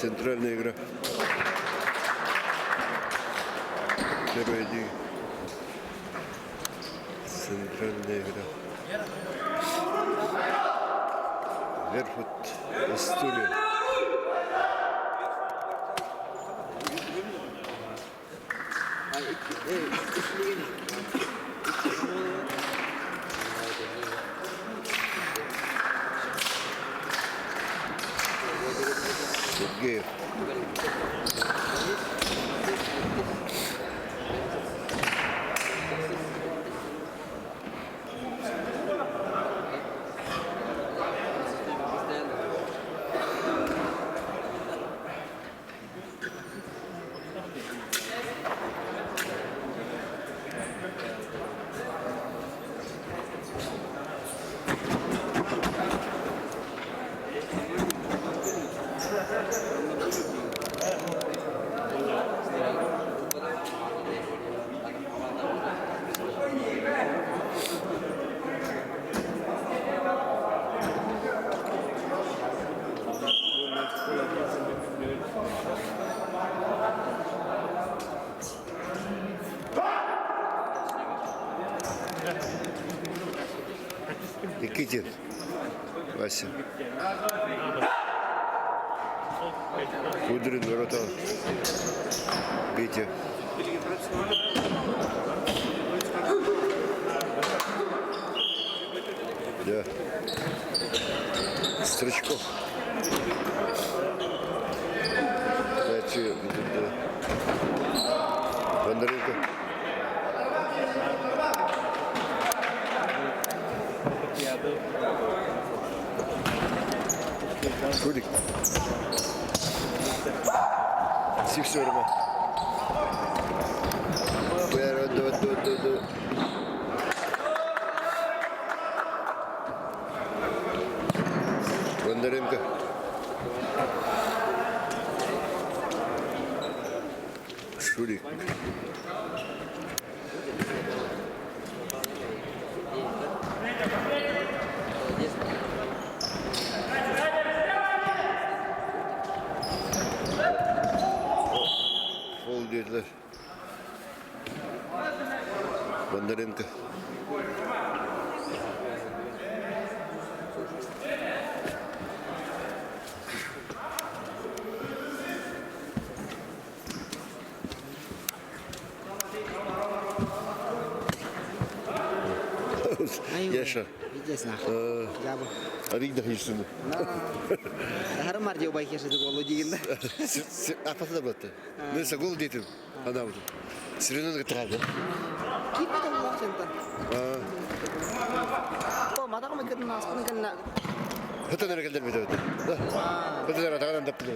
Центральная игра. Первая лига. Центральная игра. Верхот Астурия. Сергеев. Никитин Вася. Кудрин ворота. Петя. Да. Строчков. Дальше, Бондаренко. Шурик. Сиксерма. Бондаренко. Шурик. Фол диэтилэр. Бондаренко. Яша. Арик дахишсыны. Харымар дио байхеша голу дигин. Апасы да батты. Мен гол дейтим. Адам. Сиренен гытырады. Киппе улах сентан. О, матагы кытын аспын кэннэ. Хытан эрэ кэлдэр бит Да. Хытан эрэ атаҕынан даппыт.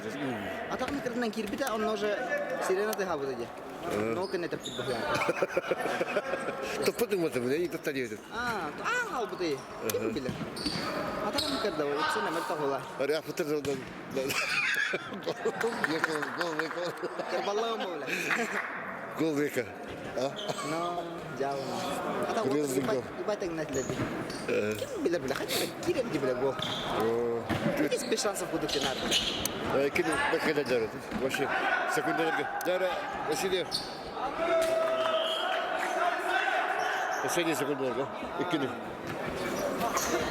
Атаҕын кырдынан киирбитэ, онно уже сирена тыһаабыта дии. Но кэннэ тэппит быһыан. Топпутуҥ батым, не тотта диэтим. Аа, аан хаалбыты. Ким билэр. Атаҕын кырда, үксүн эмэл тоһула. Арыаппытыр дылдан. Гол века. Кырбаллаҕым буолла. Гол века. Но, дьаабы. Ата ибай тэҥнэтилэр дии. Ким билэр билэ, хотя кирер дии билэ гол. Иккис без шансов будут тенар. Ким бэккэ дьарыт. Вообще, секундаларга. Дара, Васильев. Последний секундаларга. Иккини.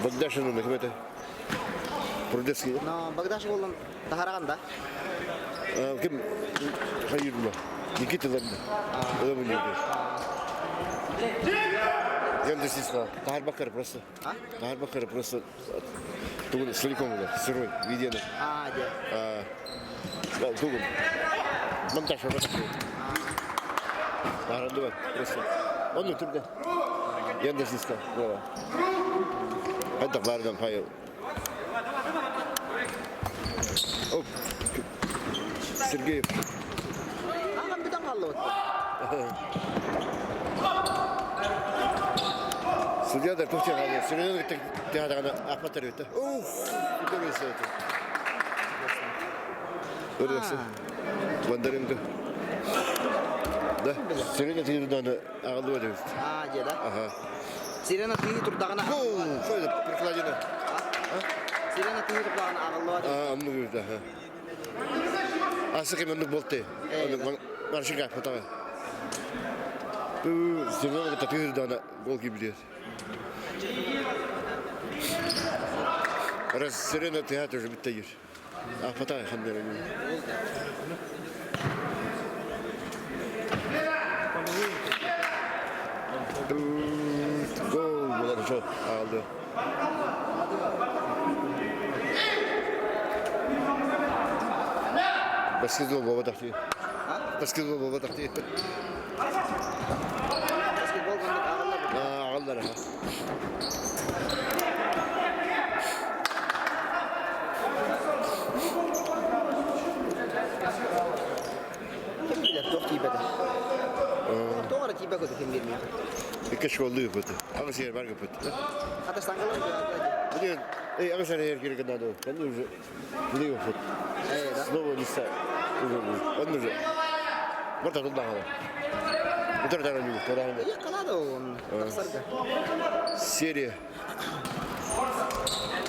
Богдашин Мехмета. Прудецкий. Но Богдаш голын таһараган да. Ким хайырма? Никита Ламда. Ламда. Я здесь Тахар Бакар просто. Тахар Бакар просто тугун силикон сырой видео. А, да. Да, тугун. Монтаж монтаж. Тахар просто. Он турда. Я здесь сказал. Это баардан файл. Оп. Сергеев. Аҕам бүтэн хааллыбыт. Судья да туох хаалла. Сүрүнэн театрана аппатар өтө. Ух, көрөсө өтө. Көрөсө. Бондаренко. Да, Сирена тыйырдааны аҕаллыба дебит. Аа, дьэ да. Аха. Сирена тыйы турдаҕына Гол! Қойды, прикладина. Сирена тыйы турдаҕына аҕаллыба Аа, оннук эбит, аха. Асы кем оннук болты. Маршика фотоға. Сырнан кытта тыырдана гол киирбитигэр. Раз сирена театр уже бүттегир. А фото ханнары. Гол болар жол алды. Баскетбол буолбатах дии. Баскетбол буолбатах дии. Баскетбол маннык аҕаллар. Аҕаллар аха. Ким билэр туох тиийбэтэ. Тоҕо эрэ тиийбэт ким биэрмиэх. Икки школлыы ыппыт. Аҕыс сиэр бар гыппыт. Хата штангалар Блин, эй, аҕыс эрэ кирге надо. Он уже плей-офф. Снова листа. Он уже. Вот это да. Вот это да, Я Канада он. Тахсарга. Серия.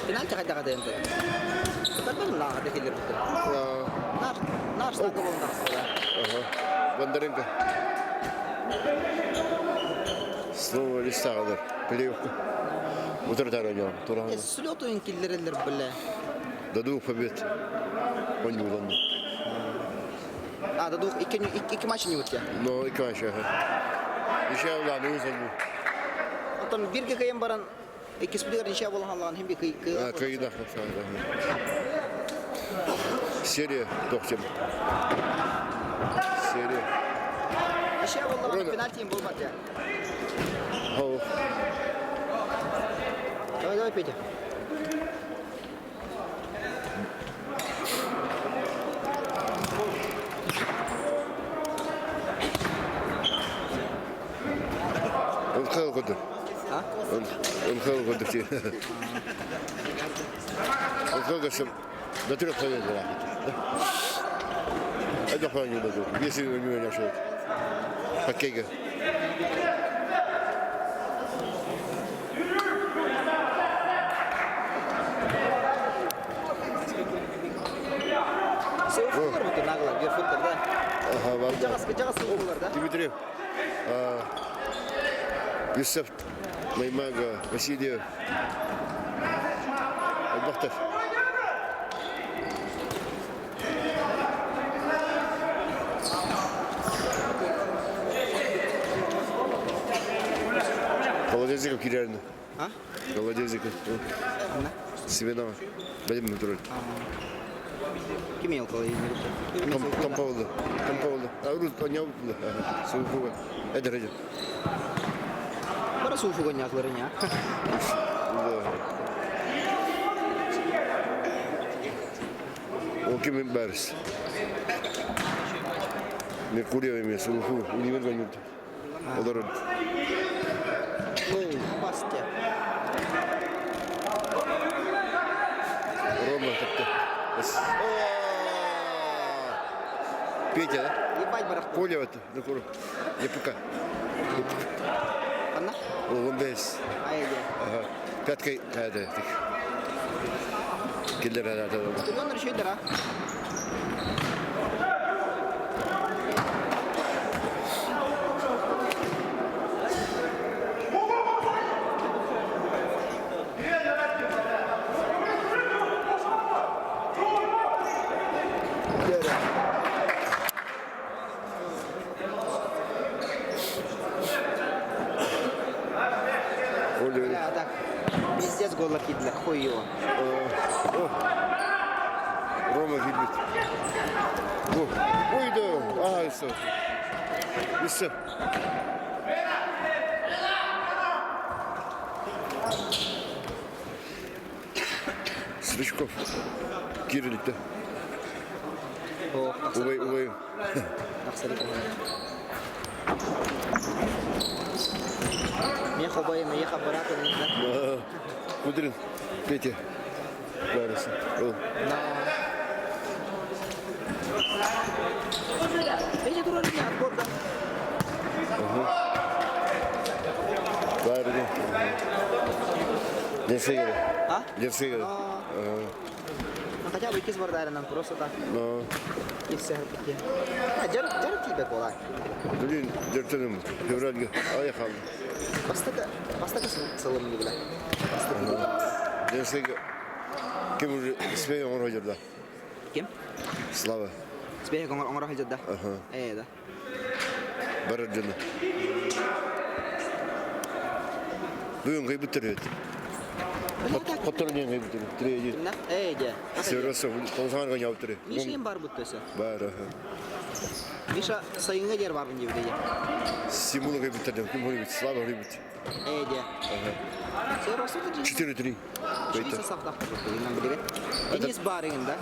Пенальти хайдах атайын Көрбөтүм лааҕа киллэрбиттэр. Наар наар штанга болон тахсыла. Ага. Бондаренко. Снова листа алар. Плей-офф. Утар ойноор. Тураан. Слетуин киллереллер бile. До двух побед. Он не удобно. А, до двух, икки матч не утя. Но икки матч, ага. Еще ладно, узан. Оттон бирге кыйын баран иккис билигэр ничья буолан хааллаҕын иһин би А, кыйдах. Серия тохтем. Серия. Ничья буоллаҕына пенальти буолбат я. Хау. Давай, давай, Петя. Онхал курдук. А? Онхал курдук дии. Онхал көрсөм до трех побед бырахпыт. Айдах оонньуулар Биэс оонньуу ойношот. Хоккейга. Сеуфулар бутун наглар, герфуттар, да? Ага, бар. Кыдьаҕас, кыдьаҕас сылгылар, да? Дмитриев. Юсеф Маймага, Васильев. Албахтар. Колодезников киирэрин. А? Колодезников. Семенова. Вадим Петрович. Ким ел колодезников? Томповлы. Томповлы. А рус понял. Суфуга. Это ради. Бара суфуга няклары ня. Да. Ол ким бәріс. Меркурьев емес, Уфу, универ гонюрды. Олар Басте. Рома тіпті. Петя, да? Ебать барахта. Коля это, на куру. ЕПК. Анна? О, он бес. Ай, Ага. Пяткой, да, да, Киллер, да, да, да. Стадион решит, да? Коля. Бля, так. Пиздец голлар кидлер, хуй его. О, Рома килбит. О, ой, да. Ага, все. Все. Стручков. Кирилликте. О, Убай, убай. тахсарык. Меха бай, меха барат. Кудрин. Петя. Барысы. О. На. Петя турар не отбор, да? Бары. Ленскийге. А? Ленскийге. Хотя бы иккис вратарынан просто так. Но. Киирсэһэрбит Дьарык дьарык тиийбэт буолаа. Блин, дьөртөнүм февральга айахал. Бастакы бастакы сылым бile. Бастакы. Дерсеге ким уже спей оҥоро сылдьар Ким? Слава. Спей оҥоро сылдьар да? Ээ да. Барар дьону. Бүгүн кыйбыттар үһү. Хоттору диэн кыйбыттар. Тириэйи. Ээ дьэ. Сөрөсө тоҥсаҥар гоньообуттар. Миша им бар бутта өсө. Бар. Миша сайыҥҥа диэр барбын диэбитэ дьэ. Симула кыйбыттар диэн. Ким хоруйбут? Слава хоруйбут. Ээ дьэ. Сөрөсө 4-3. Денис барыгын да.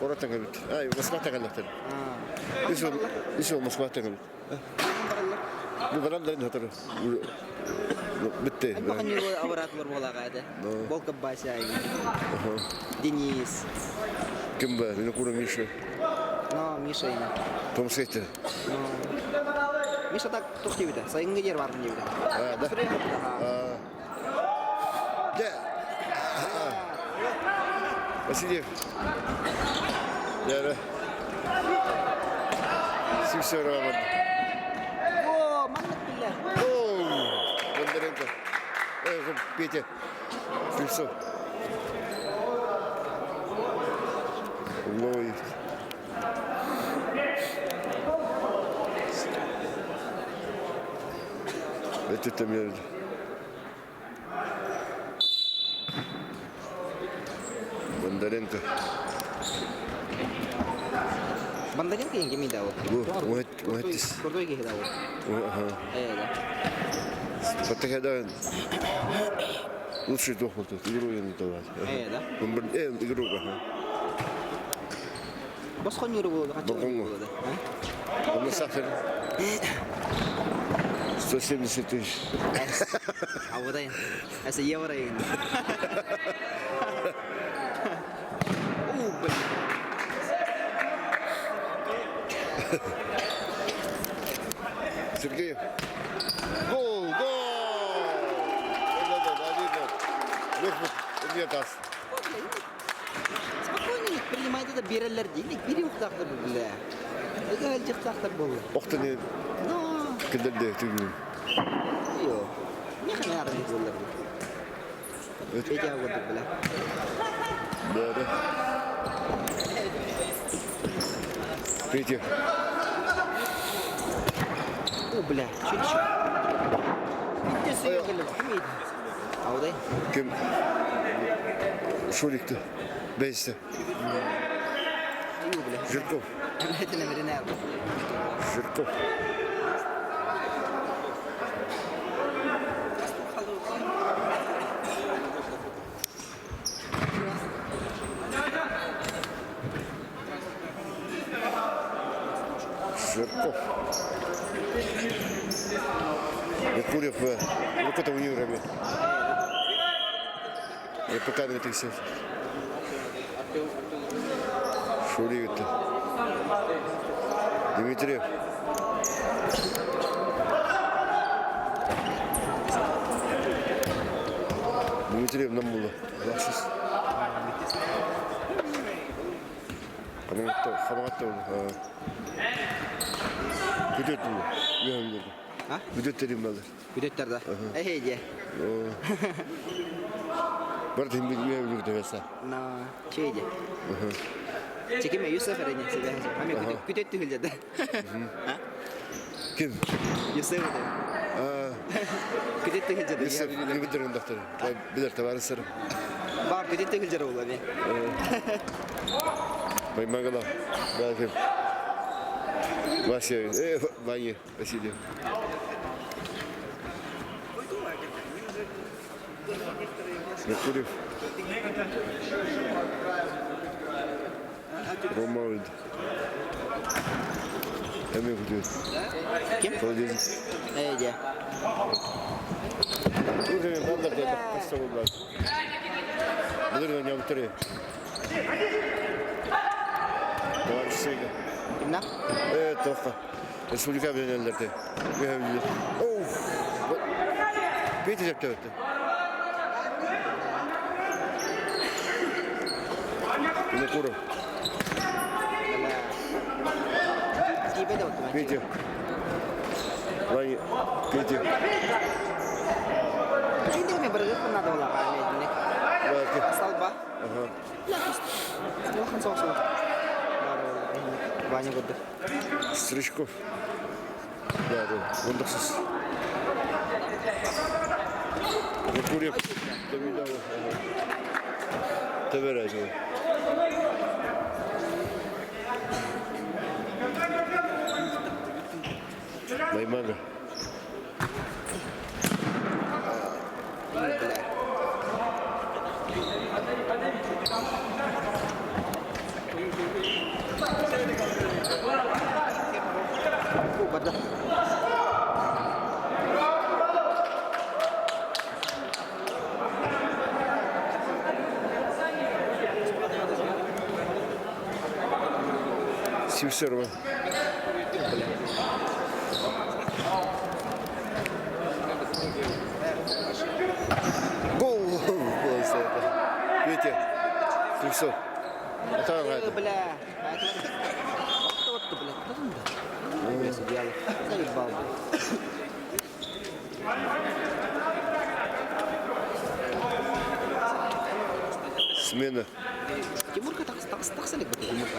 Куораттан кэлбит. Ай, Москваттан кэллэхтэр. Үс уол Москваттан кэлбит. Бу баран да сотору. Битте. Абыраатылар буолаҕа этэ. Волков Вася Денис. Ким бар? Винокуров Миша. Но Миша имя. Томскайте. Миша так тух диэбитэ. Сайыҥҥы диэр баарбын диэбитэ. А, да. Дьэ. Васильев. Дьэ, Сүүсөрөҕөр. О, маннык биллэр. О, Бондаренко. Петя. Стрельцов. Лоев. Это там Бондаренко. Бондаренко диэн кимий да Бу, уһаттис. Курдуй киһи да Ага. Спартакиада лучший дух был тут. Игру я не давал. Да? Игру, ага. Босхонньууру буолуо, Босхоҥҥо. Онно сахар 170 тысяч. Абыдай. Эсэ евро игин. У, блин. Сергеев. Гол! Гол! Да-да-да, 1-0. Нет, ас. Спокойно принимает это биэрэллэр дии. Бири ухтаахтар бля. Ыга буолла. Охтаны Но, килдерде түгүн. йо. Миэхэ наарын буоллар. Петя курдук бля. Да, да. Петя. О, бля, чуть еще. Бүттэ сүйө кэллэ. Аудай. Ким? Шурикты. Бейсте. Ю, бля. Жирков. Это номерная. Жирков. Жирков. Меркурьев, Рукота универами. РПК тиксер. Шурик Дмитриев. Дмитриев нам было. Лаксис. Хамагатта, хамагатта. Күтөт бу. Үһәмдер. А? Күтөт дедим балар. Күтөттөр да. Эхе дьэ. Бар тим бил үһәм бүк дәвәсә. На, чей дьэ. Чекиме Юсеф эрэне себе. Ами күтөт түһүлдэ. А? Ким? Юсеф это. А, Күтөт түһүлдэ. Юсеф билдер доктор. Билер товарищ. Бар күтөт түһүлдэ була би. Баймагала. Бәлкім. Вася, Ваня, Василий. Меркурьев. Ромауд. Эмил күтүөт. Ким? Холодильник. Э, дьэ. Уже балдар да касса болар. Былыр нямтыры. Товарищ Сейга. Кимна? Тоққа. Республика биленелерде. Оу! Петя жеп өтті. Винокуров. Петя. Ваня. Петя. Салба. Ваня курдук. Стручков. Да, да. Ондақсыз. Винокуров. Төбәрәй. Наймага. Барда. Сивсерова. Гол! Петя. Сивсов. Бля. Вот, бля. Бля, судья. Заебал, бля. Смена. Тимурка тахса лик Тимурка.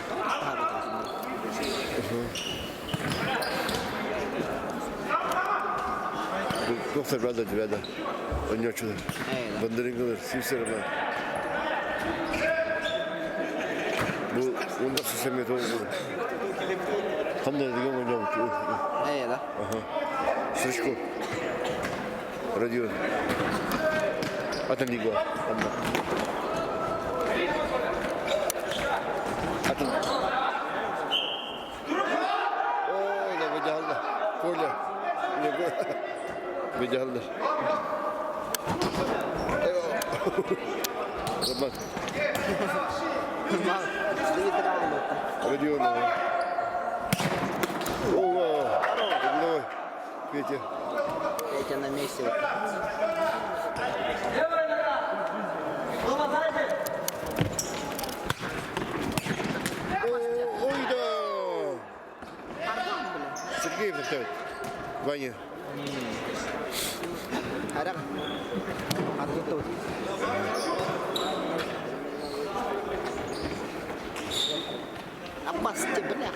Доктор Рада Девяда. Онньочулар. Бондарингалар, Сивсерова. Бу онда сесемет oldu. Там да деген ойнап. Да. Ага. Стручков. Радио. Атын лига. Атын. О, да бедалда. Коля. Бедалда. Роман. Родионова. Ова! Угловой. Петя. Петя на месте. Ой, да! Сергей поставит. Ваня. Харак. Артур. Аббас, бля.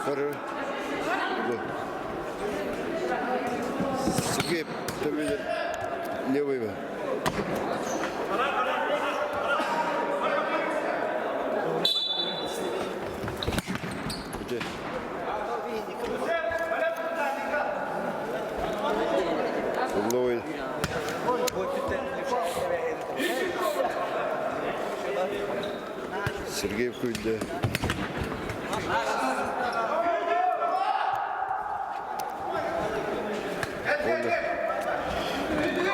Хорошо. Сергей победит левый. Где? Угловой. Сергей Куйда.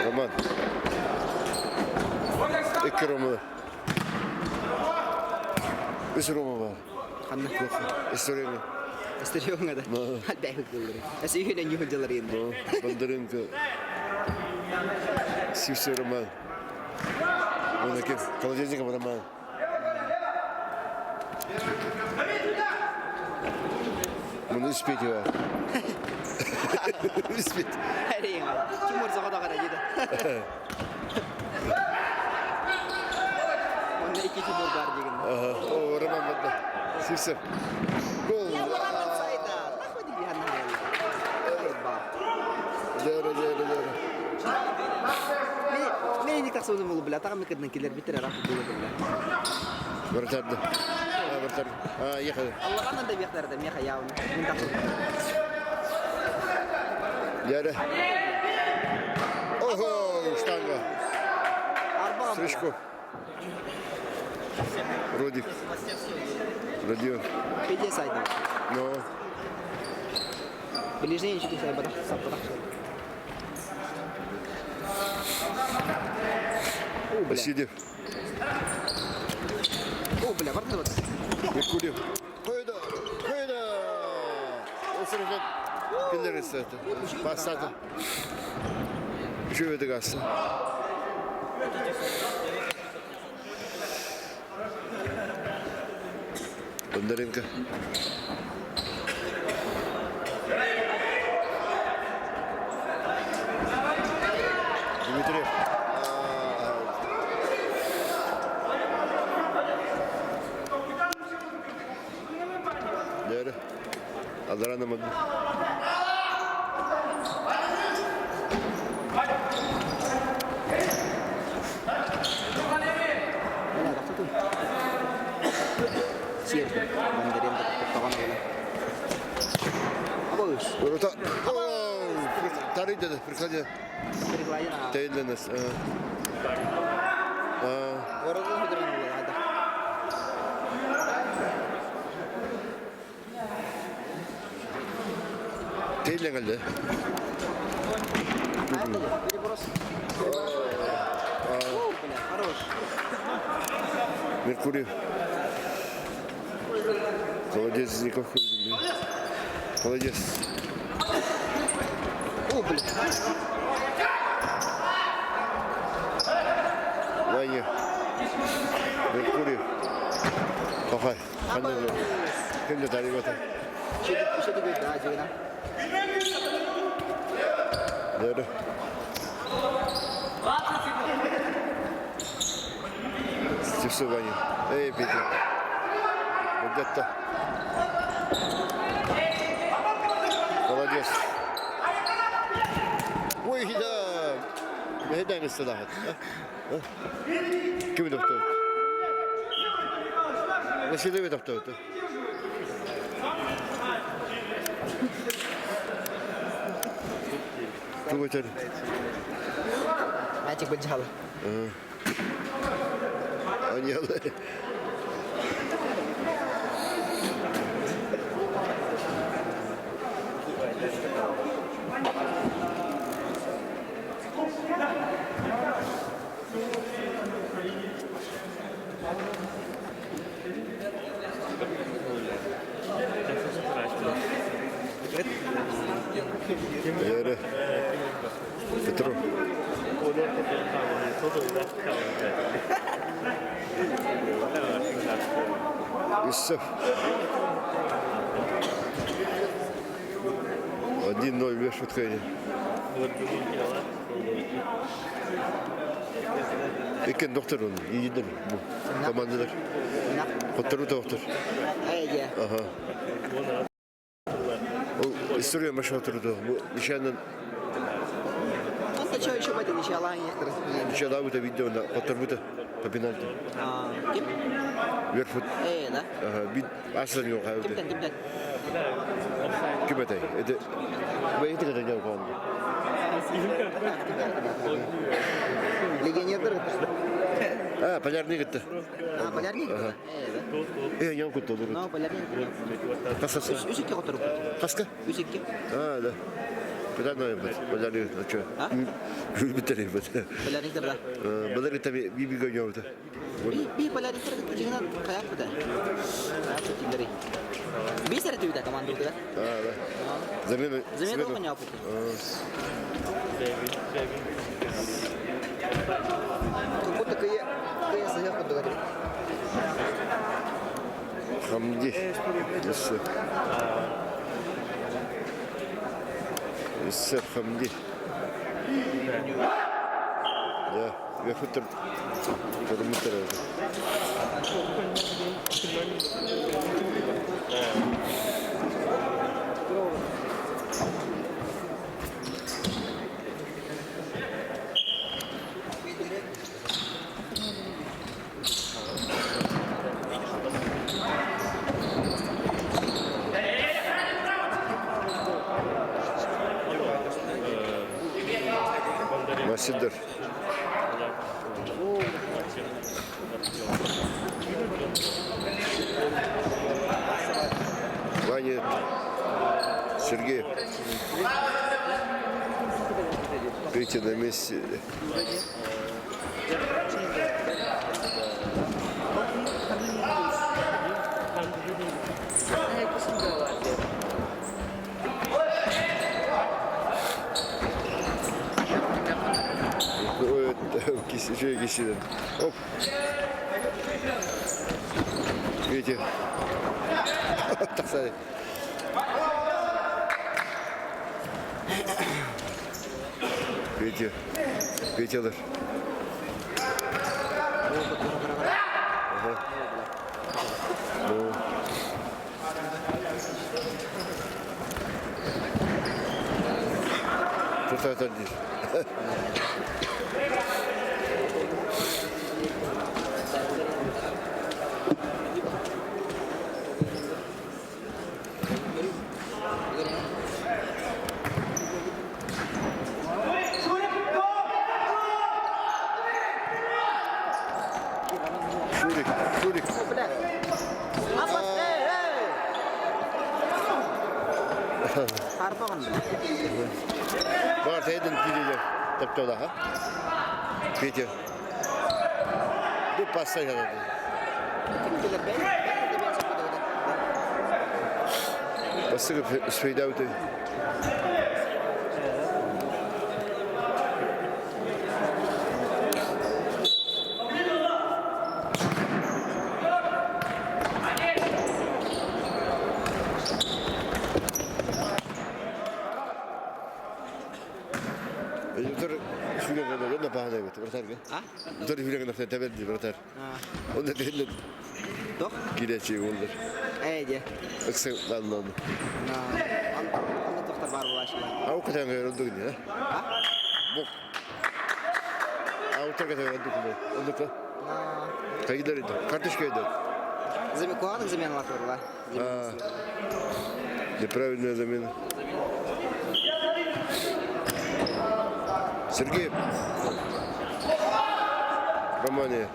Роман. Икки Рома. Үс Рома бар. Ханна. Историяны. Историяңа да. Албәй кылдыры. Әсе юнен юн дилар инде. Бондаренко. Сивсе Роман. Он кем? Колодезников Роман. Мұны успеть его. Успеть. Әрине. Тимур соғада қара дейді. Онда екі Тимур бар деген. О, Роман банда. Сивсев. Гол. Роман сайда. Нахуй деген. Жара, жара, жара. Мен не тақсы болу бля, тағам мекеден келер битер раф булу бля. Вратарь. А, вратарь. А, ехали. Аллаһ да бияқтарда меха яуны. Мен тақсы. Жара. Ого, штанга. Арба. Стрижков. Родик. Родион. Пиде сайда. Но. Ближний чуть сайда, сапра. О, бля. Васильев. О, бля, барды вот. Меркурьев. Қойды! Қойды! Осырған кілер істеді. Бастады. Үшеу едік асты. Бондаренко. Дмитриев. Дәрі. Алдаранамын. Тарыйда приходи. Тейлленес. Тейлленгелде. Хорош. Меркурий. Молодец, Ников. Молодец. О, блин. Ваня. Меркурий. Пахай. Кемде тарибата. Дәрі. Степсу Ваня. Эй, Петя. Где-то. Молодец. Ой, да. Мэйдэн истадахат. Ким доктор? Василий доктор. Тугу этэр? Мячик былдьаһала. Аньялы. Эрэ. Петров. Юсуф. 1-0 Вешутхайне. Иккен доктор он, иидер бу командалар. Хоттору доктор. Ага. Ол история машатырды. Бу нишанын Ничалабыта видео хотторбута по пенальти. Верфут. Ага, бит аслан yok abi. Ким этэй? Это Бэйти ката жау команда. Легионердер А, полярный кытта. А, полярник? Э, яу кытта olur. Но полярник. Касасы. Үс икки которуп. Каска? Үс икки. А, да. Полярный бит. Полярный, а что? А? Битер бит. Полярниктер да. Былыр таби биби гойнобута. Би полярниктер жигинен каяк бит. Каяк тилдери. Би сәрәтү бит команда бит. А, да. Замена. Замена коня бит. Как будто кые кые сыяк кудуга. Хамди. Юсуф. Юсуф Хамди. Да, Вефутер. Периметр. Масидер. Ваня Сергей. Петя на месте. Ой, еще кисиден. Оп. Петя. Тахсай. Петя. Петялар. Ага. Ну. Тут это здесь. Шурик, Шурик. Апас, эй, эй! Харбаҕын. Бар тайдын киирилер тапталаха. Петя. Ду пасса янады. Ким билэр бэй? Бастыгы свейдауты. Өтөр сүрэгэн онно баһанайбыт, братарга. А? Өтөр сүрэгэн охта тэбэрди, братар. Онно тэллэн Тох? киирээччи буоллар. Ээ дьэ. Ыкса ланнан. Онно тохтор баар буолааччылар. Ау кытаҥа ордук ини, а? Бок. Аутар кытаҥа ордук ини. Оннука. Кайдар иди. Карточка иди. Куһаҕан заменалар турула. Неправильная замена. Сергей. Романия.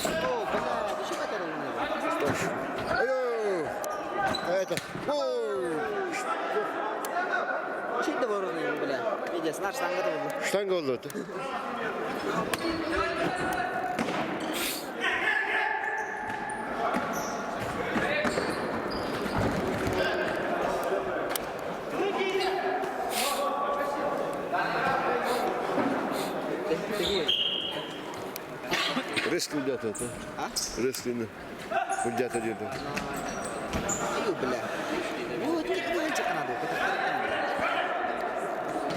О, бля, ты что это? Ай-ой! Это. Ой! Чуть доворотный, бля. Видишь, наш штанга был. Штанга oldu. Риск уйдет это. А? Риск уйдет один. Аю, бля. Вот, не надо.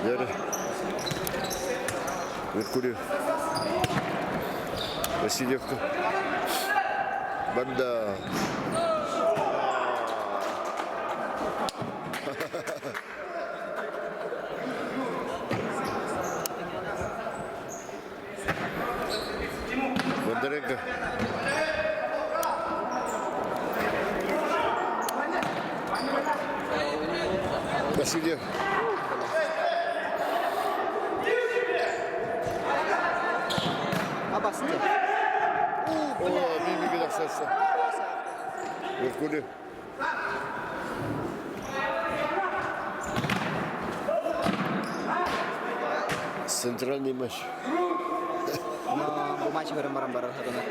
Яра. Меркурий. Васильевка. Банда. Бондаренко. Васильев. Абасты. О, мимиге тахсарса. Меркурий. Центральный матч. Но бу матч көрөн баран барар хатана.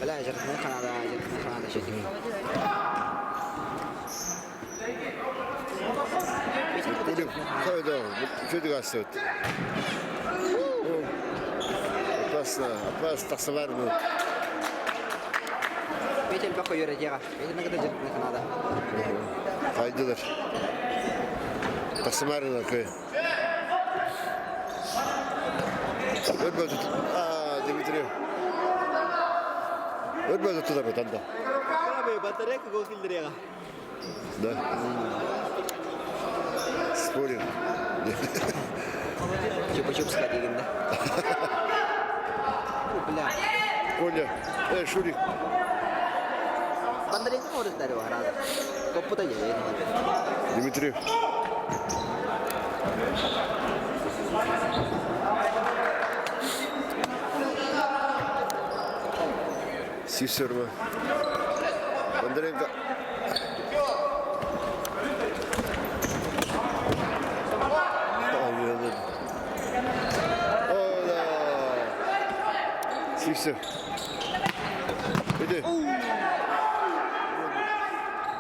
Бля, жарытны канада, жарытны канада шетик. Меркурий. Хайда, чөдүк астыбыт. Опасно, опасно, тахсалар бу. Петель бак көйөрө диэҕэ. Петель кытта жарытны канада. Хайдылар. Тахсамарына кы. Өрбөтү. А, Дмитрий. Өрбөтү тутар танда. Батарейка гол киллериэҕэ. Да. Спорим. Чупа-чупска дегенде. О, бля. Коля, Шурик. Бондаренко может дарю раза. Коппута я. Дмитрий. Сисерова. Бондаренко. О, да. Сисер. Иди.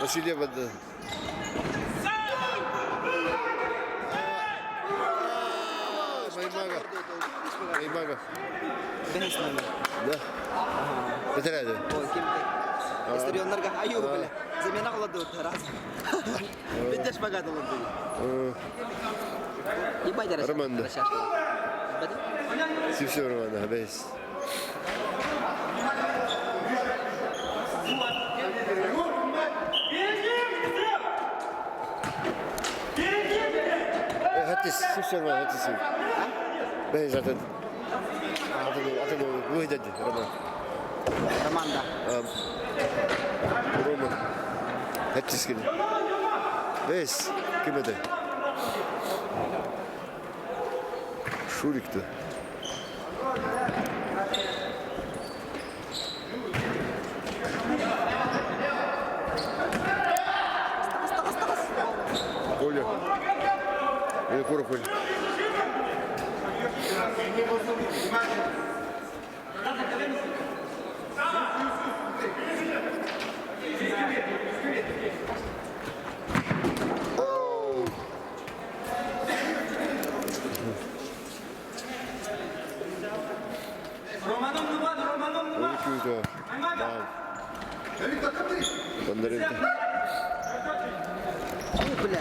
Васильева, да. Маймага. Неймаров. Бэһис номер. Да. Бэтэрээди. Ой, ким Историоннарга айуу бile. Замена олорду раз. Бидде шпагат олорду. Ебать, Роман да. Сивсев Роман, бэһис. Хаттис, Сивсев Роман, хаттис. Бэһис атын. Атын, атын, выйдет Роман. Роман, да. Рома. Хаттис кини. Бэһис, ким этэй? Шурик-то. Коля. Винокуров Коля. Бондаренко. Бля.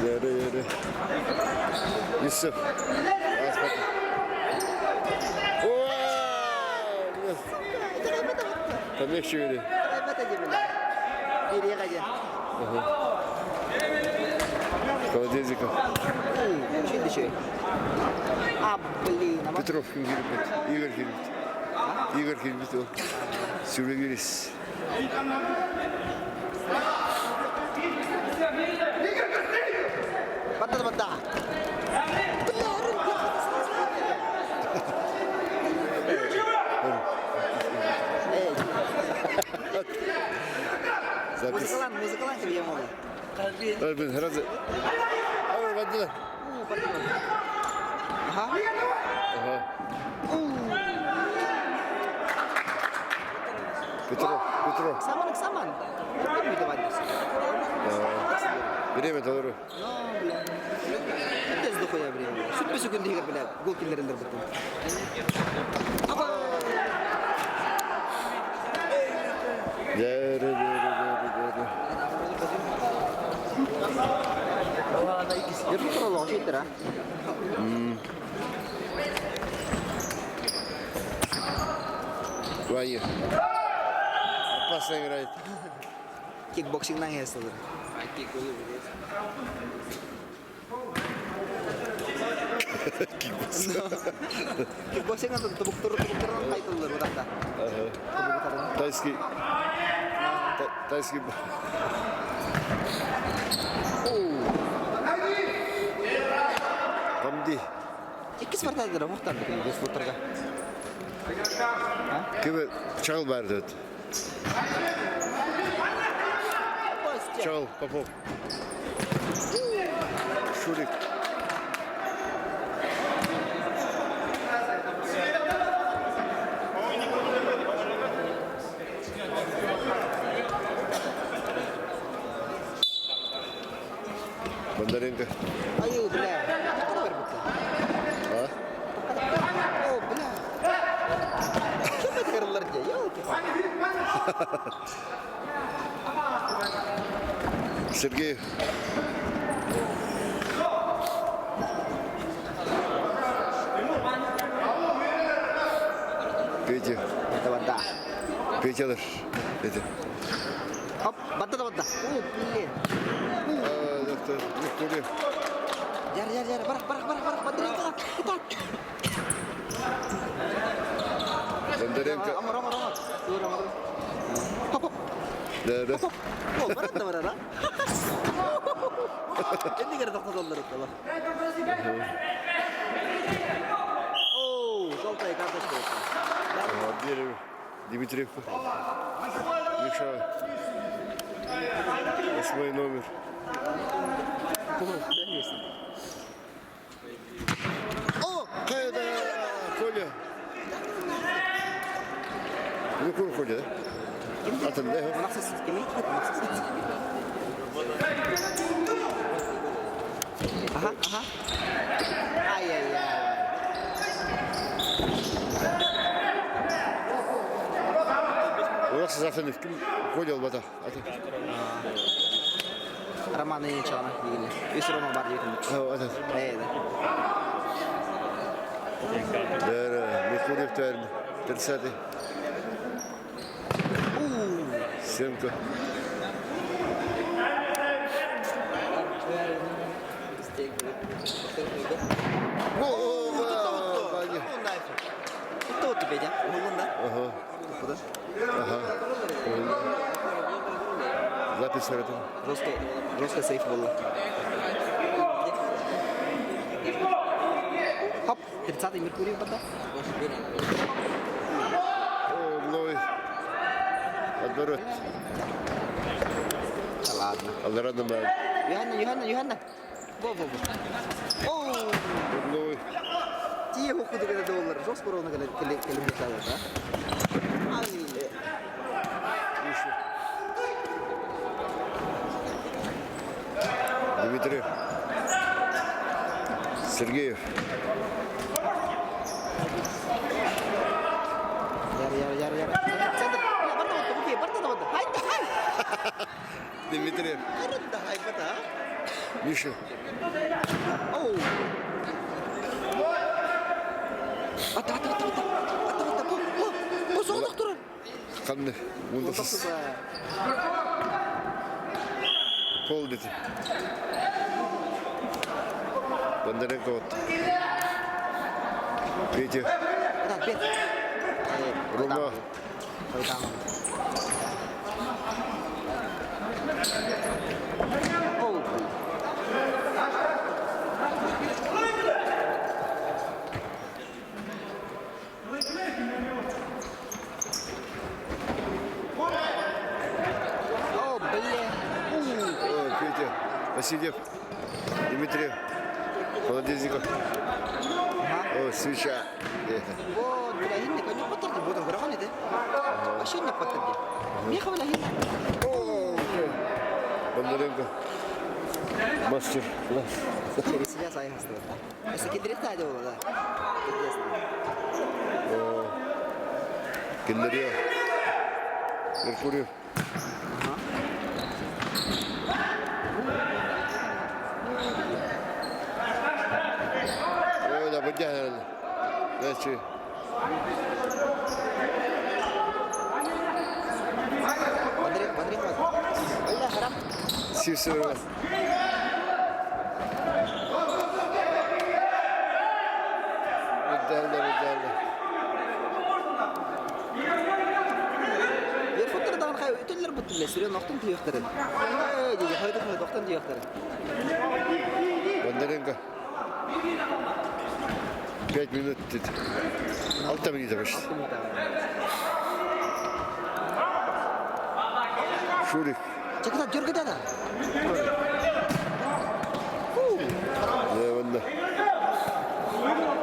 Yere yere. Yusuf. Там легче или? Колодезников. А, блин. Петров ким кирбит? Игорь кирбит. Игорь кирбит ол. Сүрегирис. Бата бата. Запись. Музыкалан, музыкалан тебе я могу. Ой, блин, сразу. Ой, вода. Ага. Ага. Петров, Петров. Саман, саман. Время толору. No, бля. Это дохуя время. Сүппе сүкүн дигер, бля. Гол киллерендер бутун. Аба! Дәрі, дәрі, дәрі, дәрі. Ер туралы жетер, а? Ваня. Опасно играет. Кикбоксингнан ясылыр. Кикбоксинг тубуктур тубуктур кайтылыр удакта. Тайский. Тайский. Хамди. Икки спартадыр, мухтан бес футтарга. Кибе чал бар деді. Чал, Попов. Шурик. Бондаренко. Аю, бля. Тоқтата бер бітті. А? О, бля. Ким өткерілер де? Елки. Сергей. Петя. Это вода. Петя алыр. Петя. Хоп, батта да батта. О, блин. А, доктор. Виктория. Жар, жар, жар. Барак, барак, барак, барак. Бондаренко. Кытат. Бондаренко. Амар, амар, амар. Тур, амар. Хоп, хоп. Да, да. Хоп, хоп. О, барат да барар, а? Энди кere тоқтаталар өтті. О, желтая карточка. Ага, Дерево. Дмитриев. Миша. Восьмой номер. О, Кайда! Коля. Винокур Коля, да? Атын, да? Мақсат кеми? Мақсат. Ага, ага. Сафонов ким Коля олбата. Роман Ильичана дигилер. Үс Рома бар диэтим. Э, да. Меркурьев твәрін. 30-й. Семка. Запись это. Жестко, жестко сейф было. Хоп, 30-й Меркурий вода. О, мной. Отворот. Да ладно. Алдарана баар. Йоhanna, Йоhanna, Йоhanna. Во, во, во. О, Мной. тие хукуду гана доллар. Жестко ровно гана келим да? Ай. Еще. Дмитрий. Сергеев. Яр, яр, яр, яр. Центр. Бля, барда вот, окей, барда вот. Хай, хай. Дмитриев. Барда, хай, барда. Миша. Оу. Ата, ата, ата, ата. Ата, ата, бу, бу. Бу соғдық тұрар. Қанды. Ондасыз. Пол dedi. Бондаренко вот. Петя. Да, бет. Рома. Оу. О, бля. О, Петя. Васильев. Дмитрий. Холодильников. О, свеча. Вот, бля, хинне коню патарди, вот он гроханет, Вообще не патарди. Меха, бля, хинне. О, Бондаренко. Мастер. Через себя сами оставят. Если кедрета делала, да. Интересно. Кендарьев. Меркурьев. О, да, подтягивали. Значит. Бондаренко, Бондаренко. Бля, харам. Сивсева. Медалля, медалля. Ерфоттар даҕаны хайа үтэллэр буттуллар, сүрүн охтон түйүөхтэрин. Ээ дии, хойдук хойдук охтон түйүөхтэрин. Бондаренко. 5 минут dedi. 6 минут почти. Шурик. Чаката дөргөдө да. Да,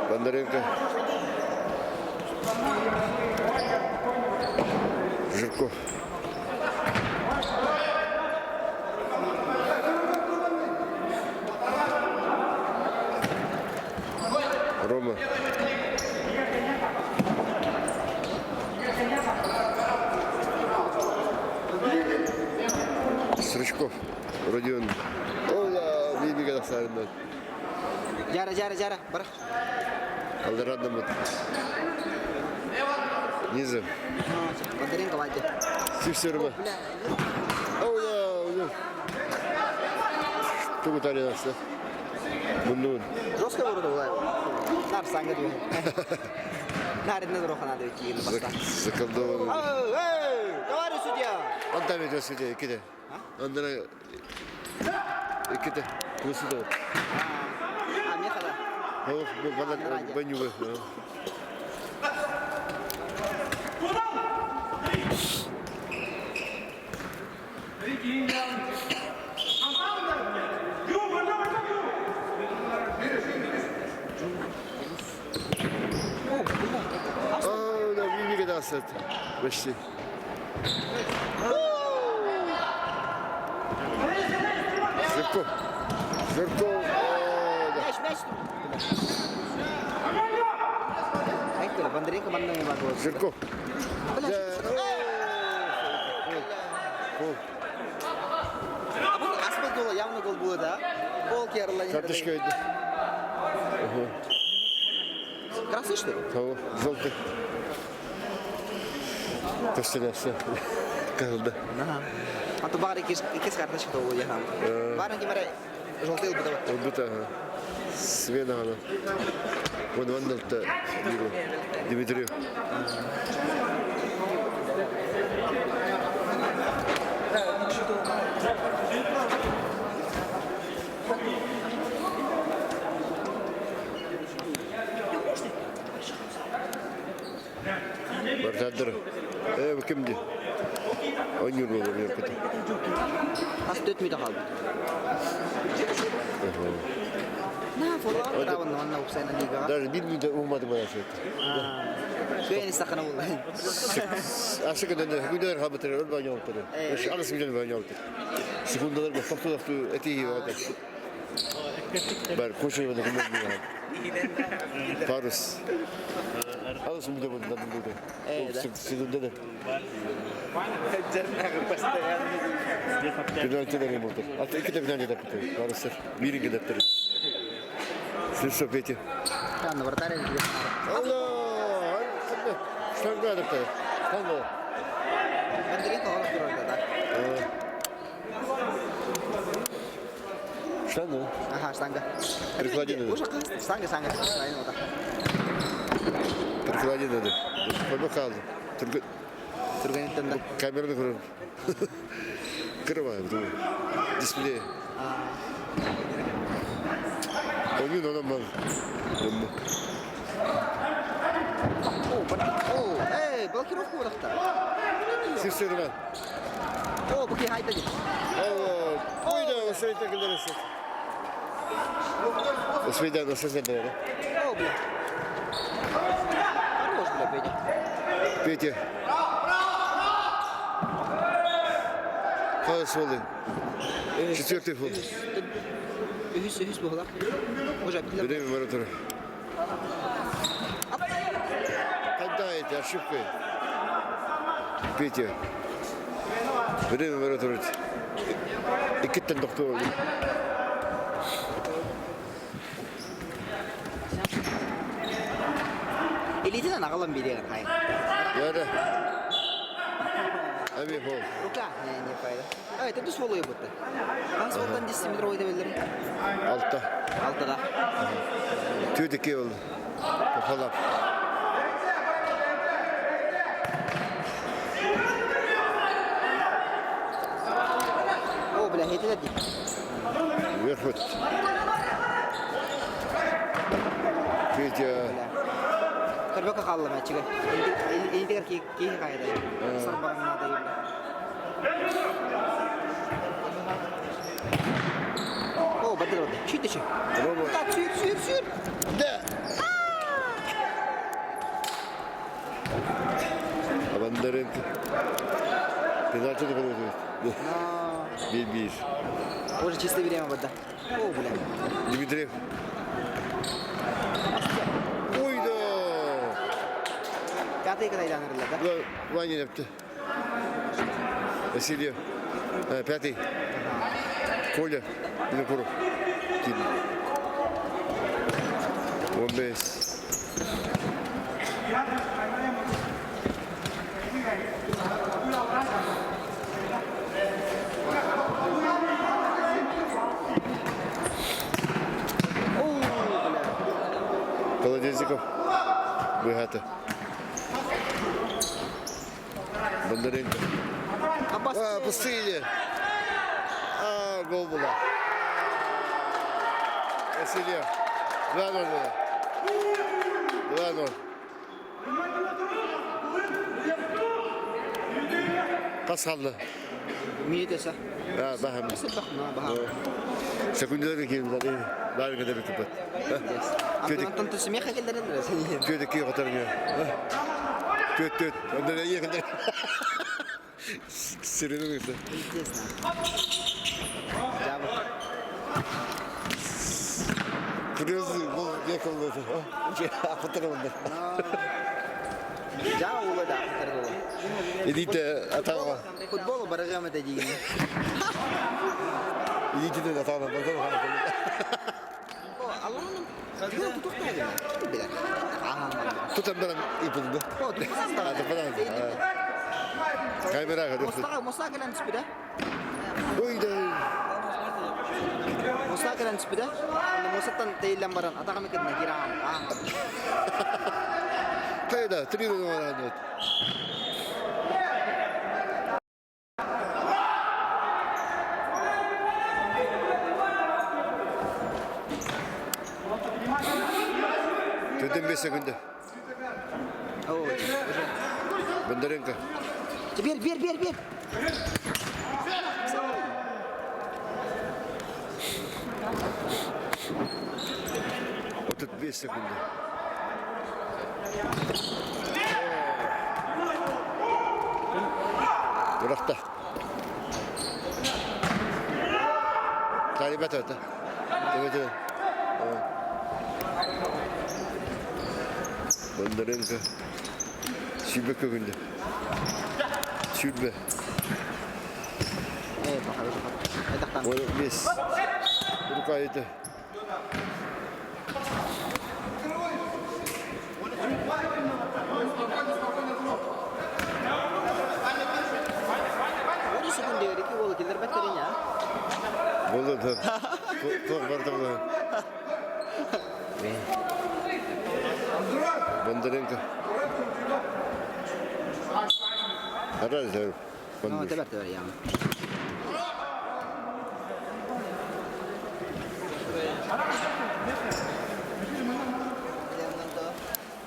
Бондаренко. Жирков. Рома. Стручков. Родион. Ола, Мимика Сарина. Жара, жара, жара, бар. Алдарадна Низов. Бондаренко вайде. Сивсерова. Бля. Ола, ола. Что вы нас, да? Муннун. Жестко ворота була. Нар саңга дүйө. Нар инне дорохана дүйө кийин баста. Заколдованный. Эй, товарищ судья. Он там идет судья, киде. Он на киде. Кусуда. А, меха да. О, баню. О, да, не гадался. Почти. Жирков. Жирков. О, да. Мяч, мяч. Айттыра, Бондаренко манна бар. Жирков. Бля. Да. Фол. А бұл аспал гола явно гол было, да? Ол керла. Карточка идет. Красный, что ли? Того, желтый. Костылялся. Калда. Ага. А то бары кис кис карточка то я там. Бары не маре желтый был. Ылбыта Свена ана. Вон вандалта Дмитриев. Бартадыр. Э, бу ким ди? Ойнуур буолар Ньуркута. Хас 4 минут хаалбыт. На, фолловер бравын онна упсайна лигаҕа. Даже биир мүнүүтэ уһумматы бара Кыайан истахана буолла. Асыкынан күндөр хабытыр өл баñоолтыр. Алыс күндөр баñоолтыр. Секундалар тохту этии бата. Бар кошой бада күндөр. Парус. Алыс мүндөр бада күндөр. Секундалар. Пенальтилер болду. Ата иките пенальти тапты. Парустар. Биринге таптыр. Слышо Петя. Анна вратарь. Allah! Штанга тапты. Штанга. Бандерин тоҕо турар да. Штанга. Аха, штанга. Перекладина. Уже штанга, штанга. Правильно, вот так. Перекладина. Побахал. Түргенеттен да. Камераны көрөр. Кырбай, думаю. Дисплей. Ойын онан бар. О, о, эй, блокировка урахта. Сирсирман. О, буки хайда ди. О, ойда, освейта кілдересі. Освейда, освейда, О, бля. Хорош, бля, Петя. Петя. Қалай болды? Четвертый фол. Үһүс, үһүс буолар. Уже Время вратаря. Когда эти ошибки? Петя. Время вратаря. Иккиттэн тохтуу. Элитинен аҕалан биэриэҕин хай. Яра. Аби фол. Рука, не, не пайда. Ай, это түс болуя бутта. Хас болтан 10 метровой дебеллер. Алта. Алтыга. Түөтүкке ол. Тофалап. О, бля, хейтилер ди. Верхот. Петя. Бля. Көрбөккө хаалла мэтчигэ. Интигер ки ки кайда. Сарбарна да бля. О, бадыр бадыр. Чуть еще. Рома. Так, сүйір, сүйір, сүйір. Да. А Бондаренко. Пенальти не подает. Но Bir-bir. уже чистое время бада. О, бля. Дмитриев. Ойда! Пятый кайданырла, да? Ваня yaptı. Васильев. А, пятый. Коля. Винокуров. Киди. 15. О, бля. Колодезников. Быгата. Бондаренко. Аббас. А, пустыня. А, гол была. Васильев. 2-0 было. 2-0. Қас қалды. Минут эсэ. А, бахам. Бах, баха. Секундалар келді. Бәрі кедер бітіп. Антон Антон смеха келдерин. Төді кей қотарың. Төт, төт. Онда не екіндер. Сиренің өсі. Пиздец. Жабы. Курьезный бұл екі болды. Апытыр онда. Жаа ула да хатар Илиитэ атаҕа. Футболу барыгам этэ диигин. Илиитинэн атаҕынан барытын хаалбыт. Аллаһым тутуктаах билэр. Тутан баран ыпылды. Туппатан. Камера Мостаға моста кэлэн түспүтэ. Ой да. Моста кэлэн түспүтэ. Мостаттан тэйиллэн баран атаҕым кытына киирэн Кайда, три номера. Төтен 5 секунда. Бондаренко. Бер, бер, бер, бер. 35 секунда. Бырахта. Талибат это. Это. Бондаренко. Сүбэ көгүндэ. Сүрбэ. 15. Рука это. Буолла да. Туох барда буолла. Бондаренко. Арай Ну, тебе тебе я.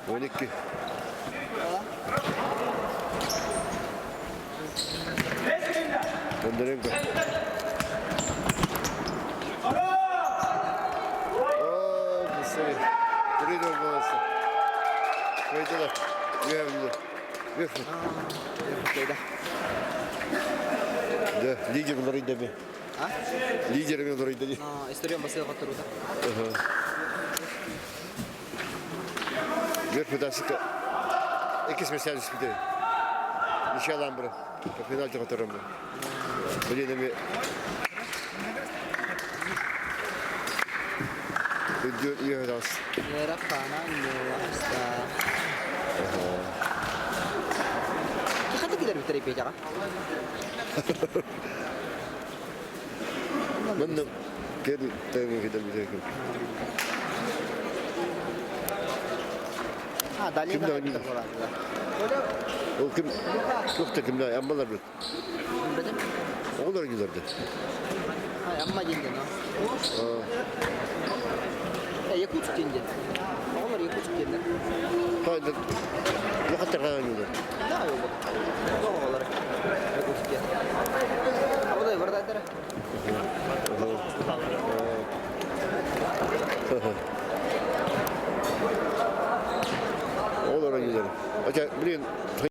12. Бондаренко. О, быстрее. 3-0 было. Выйдела. Вверх. Да, лидер Лоридами. А? Лидерами Лоридами. История басыл которуда. Вверх пытался. Иккис месяц спите. Ничья бро. По пенальти которым. Блин, ами. Идет Рапана Хата килер битер печара. Манна кер тайм кидер битер. А, далее Ким да ойнуур? Ол ким? Туох да ким да аммалар бит. Оҕолор ойнуулар да. Амма диэн но. Якутск диэн. Оҕолор Якутск диэн. Хайда лохаттар ойнуулар. Да, yok. Оҕолор Якутск диэн. Абыдай бардайтара. Оҕолор ойнуулар. Ача, блин,